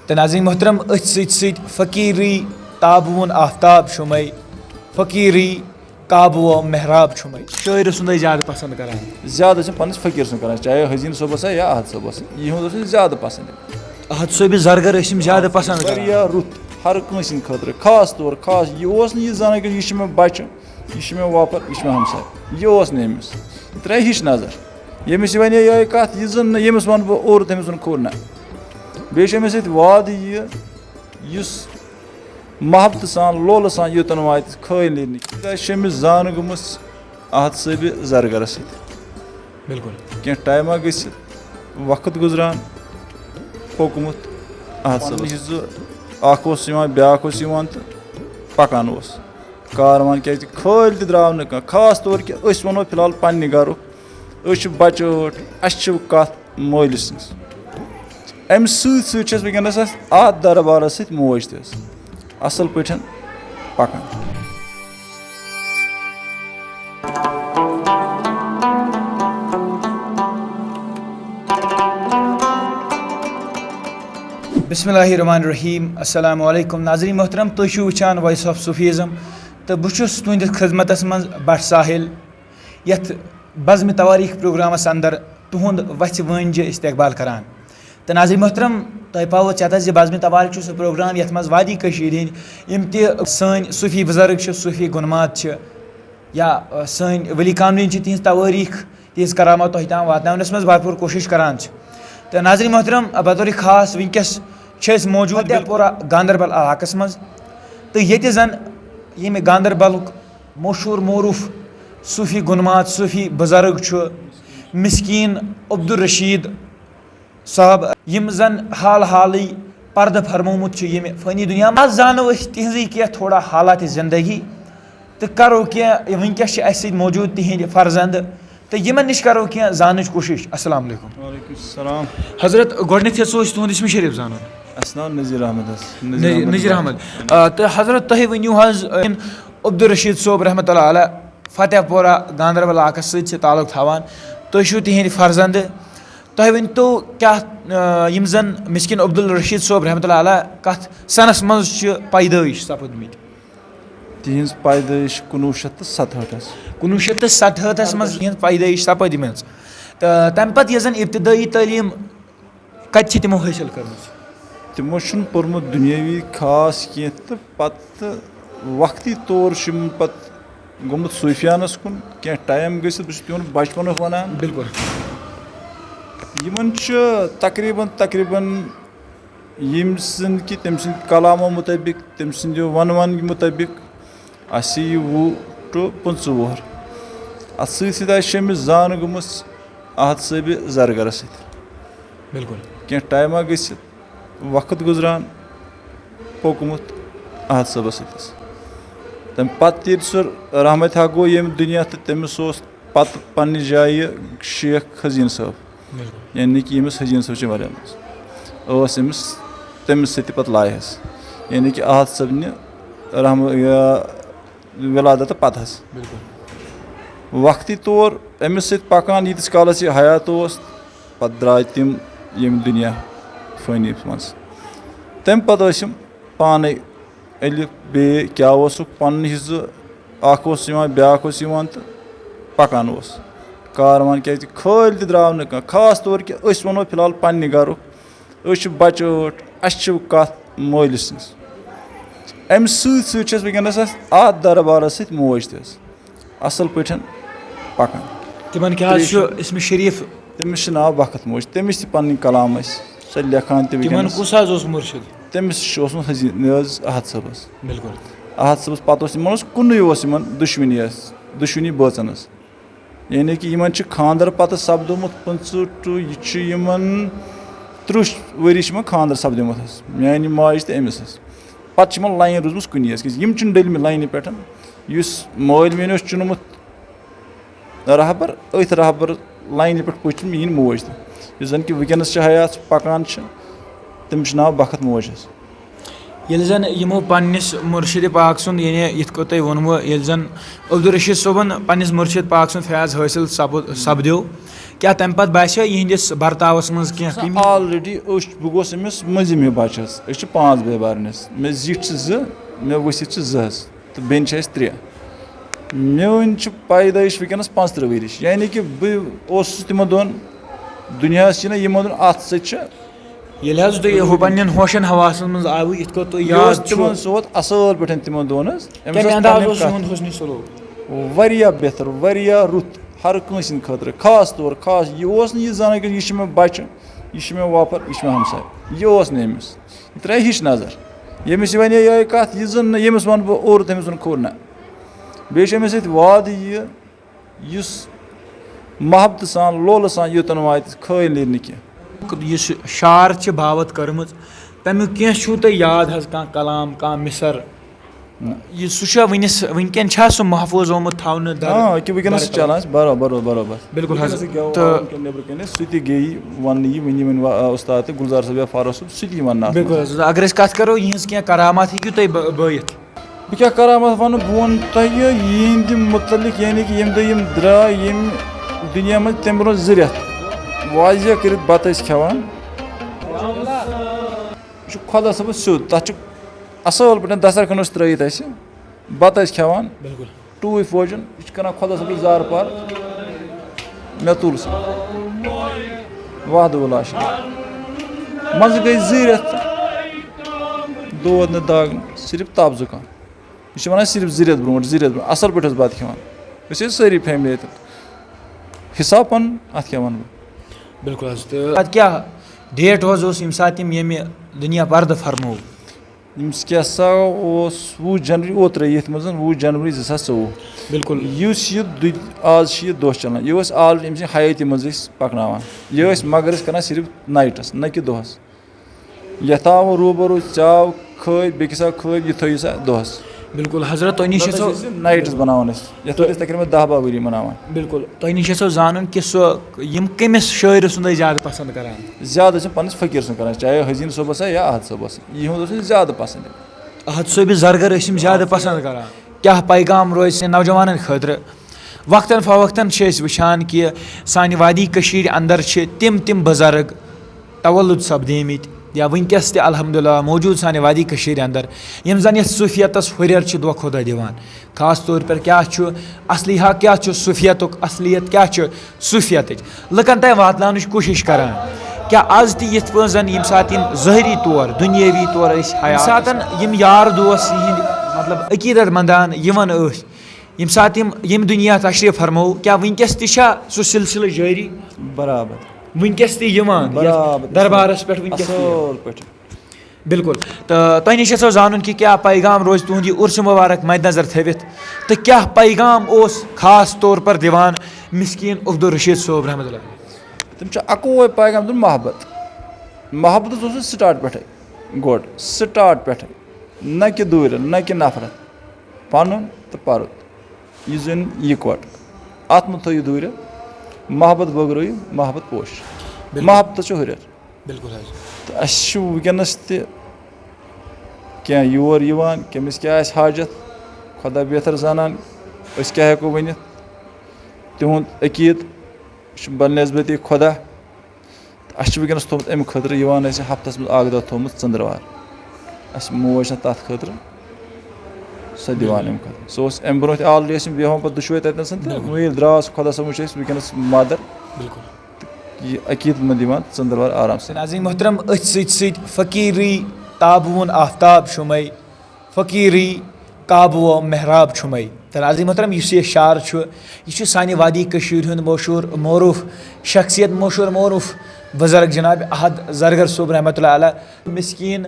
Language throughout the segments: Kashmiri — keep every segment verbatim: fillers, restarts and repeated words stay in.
تہٕ ناظرین محترم، أتھۍ سۭتۍ سۭتۍ فقیٖرٕے تابوٗن آفتاب چھُمَے، فقیٖرٕے کعبہٕ و محراب چھُمَے۔ شٲعرٕ سُنٛدے زیادٕ پسنٛد کران۔ زیادٕ ٲسۍ پننِس فقیٖر سُنٛد کران، چاہے حزیٖن صٲب آسہِ ہا یا احد صٲب آسہِ، یِہُنٛد اوس اَسہِ زیادٕ پسنٛد۔ احد صٲبہِ زرگر ٲسۍ یِم زیادٕ پسنٛد کران۔ واریاہ رُت، ہر کٲنٛسہِ ہِنٛدِ خٲطرٕ، خاص طور خاص یہِ اوس نہٕ یہِ زانان کہِ یہِ چھُ مےٚ بچہٕ، یہِ چھُ مےٚ وۄپَر، یہِ چھُ مےٚ ہمساے، یہِ اوس نہٕ أمِس۔ یہِ ترٛایہِ ہِش نظر۔ ییٚمِس یہِ وَنے یِہوٚے کَتھ، یہِ زَن نہٕ ییٚمِس وَنہٕ بہٕ اوٚر، تٔمِس وَنہٕ کھوٚر نہ۔ بیٚیہِ چھُ أمِس سۭتۍ وعدٕ یہِ، یُس محبتہٕ سان، لولہٕ سان یوٚتَن واتہِ، خٲلۍ نیرِ نہٕ کینٛہہ۔ تِکیٛازِ چھِ أمِس زان گٔمٕژ احد صٲبہِ زرگرَس سۭتۍ۔ بِلکُل۔ کینٛہہ ٹایما گٔژھِتھ، وقت گُزران، پوٚکمُت احد صٲبَس۔ پَنُن حِصہٕ اَکھ اوس یِوان، بیٛاکھ اوس یِوان تہٕ پَکان اوس۔ کاروان کیٛازِ خٲلۍ تہِ درٛاو نہٕ کانٛہہ، خاص طور کہِ أسۍ وَنو فِلحال پنٛنہِ گَرُک، أسۍ چھِ بَچہٕ ٲٹھ، اَسہِ چھِ کَتھ مٲلِس سٕنٛز۔ اَمہِ سۭتۍ سۭتۍ چھِ أسۍ وٕنکیٚنَس اَتھ، اَتھ دربارَس سۭتۍ موج تہِ حظ اَصٕل پٲٹھۍ پَکان۔ بسم اللہ الرحمن الرحیم۔ السلام علیکم ناظرین محترم، تُہۍ چھِو وٕچھان Voice of Sufism تہٕ بہٕ چھُس تُہٕنٛدِس خدمتس منٛز بٹ ساحل، یتھ بزمِ توٲریٖخ پروگرامس اندر تُہُنٛد وژھِ وٲنجہِ استقبال کران۔ تہٕ ناظرین محترم، تۄہہِ پاوٕ ژیتس زِ بزمِ توٲریٖخ چھُ سُہ پروگرام یتھ منٛز وادی کٔشیٖرِ ہٕنٛدۍ یِم تہِ سٲنۍ صوٗفی بُزرگ چھِ، صوٗفی گُنمات چھِ، یا، آ، سٲنۍ ؤلی کامرین چھِ، تِہنٛز توٲریٖخ، تِہنٛز کرامات تۄہہِ تام واتناونس منٛز بھرپوٗر کوٗشش کران چھِ۔ تہٕ ناظرین محترم، بطور خاص وٕنکیٚس چھِ أسۍ موجود فتح پورہ گاندربل علاقس منٛز، تہٕ ییٚتہِ زن ییٚمہِ گاندربلُک مشہوٗر معروٗف صوٗفی گُنمات، صوٗفی بُزرگ چھُ مسکیٖن عبدالرشیٖد صٲب، یِم زن حال حالٕے پردٕ فرمومُت چھُ ییٚمہِ فٲنی دُنیا منٛز۔ آز زانو أسۍ تِہنٛزٕے کینٛہہ تھوڑا حالات زندگی تہٕ کرو کینٛہہ، وٕنکیٚس چھِ اَسہِ سۭتۍ موجوٗد تِہنٛدۍ فرزند تہٕ یِمن نِش کرو کینٛہہ زانٕچ کوٗشش۔ السلام علیکم۔ وعلیکم السلام۔ حضرت، گۄڈٕنیتھ یژھو أسۍ تُہُنٛد اسمِ شریف زانُن۔ اَسہِ ناو نذیر احمد حظ۔ نذیر، نذیر احمد۔ آ، تہٕ حضرت، تُہۍ ؤنِو حظ، آ، عبدالرشید صٲب رحمتہ اللہ علیہ فتح پورہ گاندربل علاقس سۭتۍ چھِ تعلق تھاوان۔ تُہۍ چھِو تِہنٛدۍ فرزند۔ تۄہہِ ؤنۍ تو کیٛاہ، آ، یِم زن مسکیٖن عبدالرشید صٲب رحمتہ اللہ علیہ کتھ سنس منٛز چھِ پیدٲیش سپٕدمٕتۍ؟ تِہنٛز پیدٲیش کُنوُہ شیٚتھ تہٕ ستہٲٹھس۔ کُنوُہ شیٚتھ تہٕ ستہٲٹھس منٛز تِہنٛز پیدٲیش سپٕدمٕژ۔ تہٕ تمہِ پتہٕ یۄس زن ابتدٲیی تعلیٖم کتہِ چھِ تِمو حٲصِل کٔرمٕژ؟ تِمو چھُنہٕ پوٚرمُت دُنیٲوی خاص کینٛہہ تہٕ پتہٕ وقتی طور چھُ یِمن پتہٕ گوٚمُت صوٗفیانس کُن۔ کینٛہہ ٹایم گٔژھِتھ، بہٕ چھُس تِہُنٛد بچپن اوس ونان۔ بِلکُل۔ یِمن چھُ تقریباً، تقریباً ییٚمۍ سٕنٛدۍ کہِ تٔمۍ سٕنٛدۍ کلامو مُطٲبِق، تٔمۍ سٕنٛدِ وَنوَن مُطٲبِق آسہِ یہِ وُہ to پٕنٛژٕہ وُہُر۔ اَتھ سۭتۍ سۭتۍ آسہِ شیٚمِس زان گٔمٕژ احد صٲبہِ زرگرَس سۭتۍ۔ بِلکُل۔ کینٛہہ ٹایما گٔژھِتھ، وقت گُزران، پوٚکمُت احد صٲبَس سۭتۍ۔ تَمہِ پَتہٕ ییٚلہِ سُہ رحمتِ حق گوٚو ییٚمہِ دُنیا تہٕ تٔمِس اوس پَتہٕ پنٛنہِ جایہِ شیخ حزیٖن صٲب۔ بِلکُل۔ یعنی کہِ ییٚمِس حزیٖن صٲب چھِ وَنان ٲس أمِس، تٔمِس سۭتۍ تہِ پَتہٕ لاے حظ۔ یعنی کہِ احد صٲبنہِ رحم-، یہِ وِلادت پَتہٕ حظ۔ بِلکُل۔ وقتی طور أمِس سۭتۍ پَکان ییٖتِس کالَس یہِ حیات اوس، پَتہٕ درٛاے تِم ییٚمہِ دُنیا فٲنی منٛز۔ تَمہِ پَتہٕ ٲسۍ یِم پانَے الف بے کیٛاہ اوسُکھ پَنُن حِصہٕ، اَکھ اوس یِوان، بیٛاکھ اوس یِوان تہٕ پَکان اوس کاروان، کیٛازِ خٲلۍ تہِ درٛاو نہٕ کانٛہہ۔ خاص طور کہِ أسۍ وَنو فِلحال پنٛنہِ گَرُک، أسۍ چھِ بَچہٕ ٲٹھ، اَسہِ چھِ کَتھ مٲلِس سٕنٛز۔ اَمہِ سۭتۍ سۭتۍ چھِ اَسہِ وٕنکیٚنَس اَسہِ اَتھ دربارَس سۭتۍ موج تہِ حظ اَصٕل پٲٹھۍ پَکان۔ تِمَن کیٛاہ حظ چھُ ترٛیٚیہِ اسمِ شریٖف؟ تٔمِس چھِ ناو بخت موج، تٔمِس تہِ پَنٕنۍ کلام ٲسۍ سۄ لیکھان تہِ تِمَن وٕنکیٚنَس۔ کُس حظ اوس مُرشِد؟ تٔمِس چھُ اوسمُت حظ یہِ، یہِ حظ احد صٲبَس۔ بِلکُل۔ احد صٲبَس پَتہٕ اوس یِمَن اوس کُنُے اوس یِمَن دُشمنی ٲس، دُشمنی بٲژَن ٲس۔ یعنی کہِ یِمَن چھِ خانٛدر پَتہٕ سَپدومُت پٕنٛژٕہ to یہِ چھُ یِمَن تٕرٛہ ؤری چھِ یِمَن خانٛدر سَپدیومُت حظ، میٛانہِ ماجہِ تہٕ أمِس حظ۔ پَتہٕ چھِ یِمَن line روٗزمٕژ کُنی حظ، کیٛازِ یِم چھِنہٕ ڈٔلمٕتۍ line پٮ۪ٹھ۔ یُس مٲلۍ میٛٲنۍ اوس چُنمُت رہبر، أتھۍ رہبر line پٮ۪ٹھ پٔچھِم میٛٲنۍ موج تہِ، یُس زَن کہِ وٕنکیٚنَس چھِ حیات پَکان چھِ، تٔمِس چھُ ناو بخت موج حظ۔ ییٚلہِ زن یِمو پننِس مُرشِدِ پاک سُنٛد، یعنی یِتھ کٔنۍ تۄہہِ ووٚنوُ، ییٚلہِ زن عبدالرشید صٲبن پننِس مُرشِد پاک سُنٛد فیض حٲصِل سپُد-، سپدیو، کیٛاہ تمہِ پتہٕ باسیو یِہنٛدِس برتاوس منٛز کینٛہہ کٔمی؟ آلریڈی أسۍ چھِ، بہٕ گوٚوس أمِس مٔنٛزِمہِ بچس، أسۍ چھِ پانٛژھ بٲے بارنِس، مےٚ زِٹھۍ چھِ زٕ، مےٚ ؤسِتھ چھِ زٕ حظ، تہٕ بیٚنہِ چھِ اَسہِ ترٛےٚ۔ میٲنۍ چھِ پیدٲیِش وٕنکیٚنَس پانٛژترٕٛہ ؤرِش، یعنی کہِ بہٕ اوسُس تِمن دۄہن دُنیاہَس چھِنہ یِمن دۄہن اَتھ سۭتۍ چھِ۔ ییٚلہِ حظ تُہۍ ہُہ پننٮ۪ن ہوشن حواسن منٛز آوٕ، یِتھ کٔنۍ تۄہہِ یہِ اوس یاد چھُ، تِمن سُہ ووت اَصٕل پٲٹھۍ تِمن دۄہن حظ، أمِس کمہِ ٲس انداز پنٕنۍ اوس کَتھ۔ یِہُنٛد حُسنِ سلوک؟ واریاہ بہتر، واریاہ رُت، ہر کٲنٛسہِ ہِنٛدِ خٲطرٕ، خاص طور خاص یہِ اوس نہٕ یہِ زانان کہِ یہِ چھُ مےٚ بچہِ، یہِ چھُ مےٚ وۄپر، یہِ چھُ مےٚ ہمساے، یہِ اوس نہٕ أمِس۔ یہِ ترٛایہِ ہِش نظر۔ ییٚمِس یہِ وَنے یِہوٚے کَتھ، یہِ زَن نہٕ ییٚمِس وَنہٕ بہٕ اوٚر، تٔمِس وَنہٕ کھوٚر نہ۔ بیٚیہِ چھُ أمِس سۭتۍ وعدٕ یہِ، یُس محبتہٕ سان، لولہٕ سان یوٚتَن واتہِ، خٲلۍ نیرِ نہٕ کینٛہہ۔ یُس شعر چھِ باوت کٔرمٕژ، تَمیُک کینٛہہ چھُو تۄہہِ یاد حظ، کانٛہہ کلام، کانٛہہ مِصر؟ نہ۔ یہِ سُہ چھا وٕنِس، وٕنکٮ۪ن چھا سُہ محفوٗظ آمُت تھاونہٕ در-، آ، أکیٛاہ وٕنکیٚنَس چھِ برقرار؟ چلان اَسہِ برابر، برابر۔ بِلکُل حظ۔ وٕنکیٚنَس یہِ گٮ۪وان تہٕ وٕنکیٚن نیٚبرٕ کَنہِ، سُہ تہِ گٔیہِ وَننہٕ یہِ، وٕنہِ وۄنۍ وا-، اُستاد تہٕ گُلزار صٲب یا فاروق صٲب، سُہ تہِ یِوان نہٕ اَتھ بِلکُل منٛز۔ حظ۔ اگر أسۍ کَتھ کَرو، یِہٕنٛز کینٛہہ کرامات ہیٚکِو تُہۍ بٲ-، بٲیِتھ؟ بہٕ کیٛاہ کرامات وَنہٕ؟ بہٕ وَنہٕ تۄہہِ یِہِنٛدِ مُتعلِق، یعنی کہِ ییٚمہِ دۄہ یِم درٛاے ییٚمہِ دُنیا منٛز، تَمہِ برونٛہہ زٕ رٮ۪تھ واضح کٔرِتھ بَتہٕ ٲسۍ کھٮ۪وان۔ یہِ چھُ خۄدا صٲبَس سیوٚد، تَتھ چھُ اَصٕل پٲٹھۍ دَسترخوان اوس ترٛٲیِتھ اَسہِ، بَتہٕ ٲسۍ کھٮ۪وان۔ بِلکُل۔ ٹوٗپۍ فوجن، یہِ چھُ کران خۄدا صٲبٕنۍ زارٕ پار۔ مےٚ تُل سُہ۔ وحدہ لا شریٖک۔ منٛزٕ گٔے زٕ رٮ۪تھ، دود نہٕ داگ نہٕ، صرف تَپھ زُکام۔ یہِ چھِ وَنان صرف زٕ رٮ۪تھ برونٛٹھ، زٕ رٮ۪تھ برونٛٹھ، اَصٕل پٲٹھۍ اوس بَتہٕ کھٮ۪وان۔ أسۍ ٲسۍ سٲری فیملی ییٚتٮ۪تھ۔ حِساب پَنُن، اَتھ کیٛاہ وَنہٕ بہٕ؟ بِلکُل حظ۔ تہٕ پَتہٕ کیٛاہ ڈیٹ حظ اوس ییٚمہِ ساتہٕ تِم ییٚمہِ دُنیا پردٕ فرموو؟ ییٚمِس کیٛاہ سا اوس وُہ جنوری اوترَے، ییٚتھۍ منٛز وُہ جنوری زٕ ساس ژوٚوُہ۔ بِلکُل۔ یُس یہِ دُ-، آز چھِ یہِ دۄہ چَلان، یہِ اوس آلریڈی أمۍ سٕنٛدِ حیٲتی منٛز أسۍ پَکناوان۔ یہِ ٲسۍ مگر أسۍ کَران صرف نایٹَس، نہ کہِ دۄہَس۔ یَتھ آو روٗبَرو، ژےٚ آو خٲبۍ، بیٚکِس آو خٲبۍ، یہِ تھٲیِو سا دۄہَس۔ بِلکُل حضرت، تۄہہِ نِش نَتہٕ یَژھو ٲسۍ أسۍ نایٹَس بَناوان أسۍ، یَتھ پٮ۪ٹھ أسۍ تقریٖباً دَہ باہ ؤری مَناوان۔ بِلکُل، تۄہہِ نِش یَژھو زانُن کہِ سُہ، یِم کٔمِس شٲعرٕ سُنٛد ٲسۍ زیادٕ پَسنٛد کَران؟ زیادٕ ٲسۍ یِم پَنٕنِس فقیٖر سُنٛد کَران، چاہے حزیٖن صٲبَس یا احد صٲبَس، یِہُنٛد اوس اَسہِ زیادٕ پَسنٛد۔ احد صٲبِ زرگر ٲسۍ یِم زیادٕ پَسنٛد کَران۔ کیٛاہ پیغام روزِ سانٮ۪ن نوجوانَن خٲطرٕ؟ وقتاً فوقتاً چھِ أسۍ وٕچھان کہِ سانہِ وادی کٔشیٖرِ اندر چھِ تِم تِم بُزرگ تولُد سپدیمٕتۍ یا وٕنکیٚس تہِ الحمدللہ موجوٗد سانہِ وادی کٔشیٖرِ اندر، یِم زَن یَتھ صوٗفیتَس ہُرٮ۪ر چھِ دۄہ کھۄتہٕ دۄہ دِوان۔ خاص طور پر کیٛاہ چھُ اصلی حق، کیٛاہ چھُ صوٗفیتُک اصلیت، کیٛاہ چھُ صوٗفیتٕچ، لُکَن تام واتناونٕچ کوٗشِش کران۔ کیٛاہ آز تہِ یِتھ پٲٹھۍ زَن ییٚمہِ ساتہٕ یِم ظٲہری طور، دُنیٲوی طور ٲسۍ حیات، ییٚمہِ ساتَن یِم یار دوس یِہِنٛدۍ مطلب عقیٖدت مندان یِوان ٲسۍ، ییٚمہِ ساتہٕ یِم ییٚمہِ دُنیا تشریٖف فرموو، کیٛاہ وٕنکیٚس تہِ چھا سُہ سلسلہٕ جٲری؟ برابر۔ وٕنکیٚس تہِ یِوان یَتھ برابر۔ دربارس پٮ۪ٹھ وٕنکیٚس تہِ یِوان؟ اَصٕل پٲٹھۍ۔ بِلکُل۔ تہٕ تۄہہِ نِش یَژھو زانُن کہِ کیٛاہ پیغام روزِ تُہُنٛد یہِ عُرسہِ مُبارک مدِ نظر تھٲوِتھ، تہٕ کیٛاہ پیغام اوس خاص طور پر دِوان مسکیٖن عبدالرشیٖد صٲب رحمتہ اللہ؟ تِم چھِ اَکُے پیغام دیُن، محبت۔ محبت حظ اوس اَسہِ سٹاٹ پٮ۪ٹھَے، گۄڈٕ سٹاٹ پٮ۪ٹھَے، نہ کہِ دوٗرِ، نہ کہِ نفرت، پَنُن تہٕ پَرُن۔ یہِ زیوٗن یِکوَٹہٕ۔ اَتھ منٛز تھٲیِو دوٗرِ، محبت بٲگرٲیِو، محبت پوشہِ۔ بِلکُل۔ محبتَس چھُ ہُرٮ۪ر۔ بِلکُل حظ۔ تہٕ اَسہِ چھُ وٕنکیٚنَس تہِ کینٛہہ یور یِوان، کٔمِس کیٛاہ آسہِ حاجت، خۄدا بہتر زانان، أسۍ کیٛاہ ہٮ۪کو ؤنِتھ۔ تِہُنٛد عقیٖد چھُ بنسبتِ خۄدا۔ تہٕ اَسہِ چھُ وٕنکیٚنَس تھوٚومُت اَمہِ خٲطرٕ یِوان اَسہِ ہفتَس منٛز اَکھ دۄہ تھوٚومُت ژٔنٛدٕروار۔ اَسہِ موج چھےٚ تَتھ خٲطرٕ سۄ دِوان اَمہِ خٲطرٕ۔ سُہ اوس اَمہِ برونٛہہ تہِ already ٲسۍ یِم بیٚہوان پَتہٕ دُشوَے تَتٮ۪نَس تہٕ بِلکُل۔ وۄنۍ ییٚلہِ درٛاو سُہ خۄدا صٲب وٕچھ اَسہِ وٕنکیٚنَس مَدَر۔ بِلکُل۔ یہِ عقیٖدٕ منٛد یِوان ژٔنٛدٕروار آرام سان۔ ناظرین محترم، أتھۍ سۭتۍ سۭتۍ فقیٖرٕے تابوٗن آفتاب چھُمَے، فقیٖرٕے کعبہٕ و محراب چھُمَے۔ تہٕ ناظرین محترم، یُس یہِ شعر چھُ، یہِ چھُ سانہِ وادی کٔشیٖرِ ہُنٛد مشہوٗر معروٗف شخصیت، مشہوٗر معروٗف بُزرگ جناب احد زرگر صٲب رحمتہ اللہ علیہ، مسکیٖن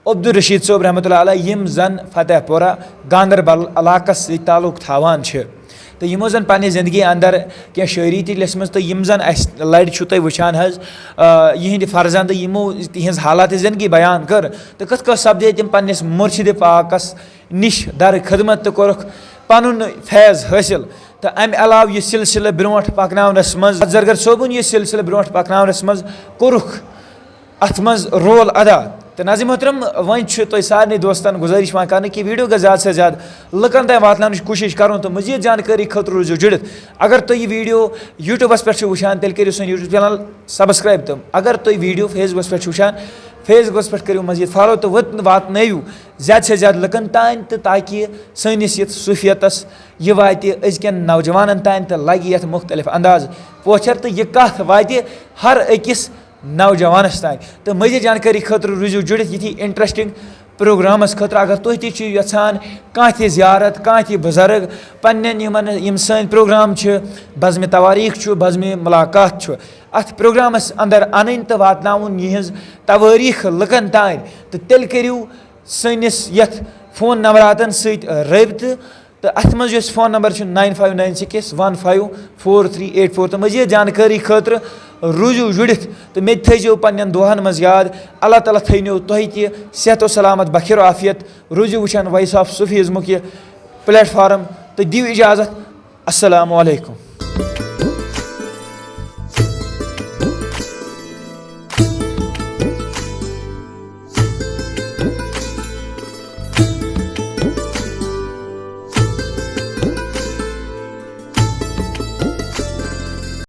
عبدالرشیٖد صٲب رحمتہ اللہ علیہ، یِم زَن فتح پورہ گاندربل علاقَس سۭتۍ تعلق تھاوان چھِ۔ تہٕ یِمو زَن پننہِ زندگی اندر کینٛہہ شٲعری تہِ لیٚچھمٕژ، تہٕ یِم زَن اَسہِ لَرِ چھُو تُہۍ وٕچھان حظ، آ، یِہِنٛدِ فرزند یِمو تِہِنٛز حالات زندگی بیان کٔر، تہٕ کِتھ کٔنۍ سپدے تِم پننِس مُرشِدِ پاکَس نِش در خدمت تہٕ کوٚرُکھ پنُن فیض حٲصِل۔ تہٕ اَمہِ علاوٕ یہِ سلسلہٕ برونٛٹھ پکناونَس منٛز، زرگر صٲبُن یہِ سلسلہٕ برونٛٹھ پکناونَس منٛز کوٚرُکھ اَتھ منٛز رول ادا۔ تہٕ ناظرین محترم، وۄنۍ چھُ تۄہہِ سارنٕے دوستن گُزٲرِش یِوان کرنہٕ کہِ video گژھِ زیادٕ سے زیادٕ لُکن تام واتناونٕچ کوٗشِش کرُن، تہٕ مزید جانکٲری خٲطرٕ روٗزِو جُڑِتھ۔ اگر تُہۍ یہِ video YouTubeس پٮ۪ٹھ چھِو وٕچھان، تیٚلہِ کٔرِو سٲنۍ YouTube channel subscribe، تہٕ اگر تُہۍ video Facebookس پٮ۪ٹھ چھِو وٕچھان، Facebookس پٮ۪ٹھ کٔرِو مزید follow، تہٕ وۄنۍ واتنٲیِو زیادٕ سے زیادٕ لُکن تام، تہٕ تاکہِ سٲنِس یتھ صوفیتس یہِ واتہِ أزکٮ۪ن نوجوانن تام تہٕ لگہِ یتھ مختلف انداز پوچھر، تہٕ یہِ کتھ واتہِ ہر أکِس نوجوانس تام۔ تہٕ مزید جانکٲری خٲطرٕ روٗزِو جُڑِتھ یِتھی interesting programس خٲطرٕ۔ اگر تُہۍ تہِ چھِو یژھان کانٛہہ تہِ زیارت، کانٛہہ تہِ بُزرگ، پننٮ۪ن یِمن، یِم سٲنۍ program چھِ، بزمِ تواریخ چھُ، بزمِ ملاقات چھُ، اتھ programس اندر انٕنۍ تہٕ واتناوُن یِہنٛز تواریخ لُکن تام، تہٕ تیٚلہِ کٔرِو سٲنِس یتھ phone نمبراتن سۭتۍ رٲبطہٕ۔ تہٕ اتھ منٛز یُس phone number چھُ nine five nine six one five four three eight four، تہٕ مزید جانکٲری خٲطرٕ روٗزِو جُڑِتھ تہٕ مےٚ تہِ تھٲیزیو پننٮ۪ن دُعاہن منٛز یاد۔ اللہ تعالیٰ تھٲینو تۄہہِ تہِ صحت و سلامت، بخیر و عافیت۔ روٗزِو وٕچھان Voice of Sufismُک یہِ platform تہٕ دِیِو اجازت۔ السلام علیکم۔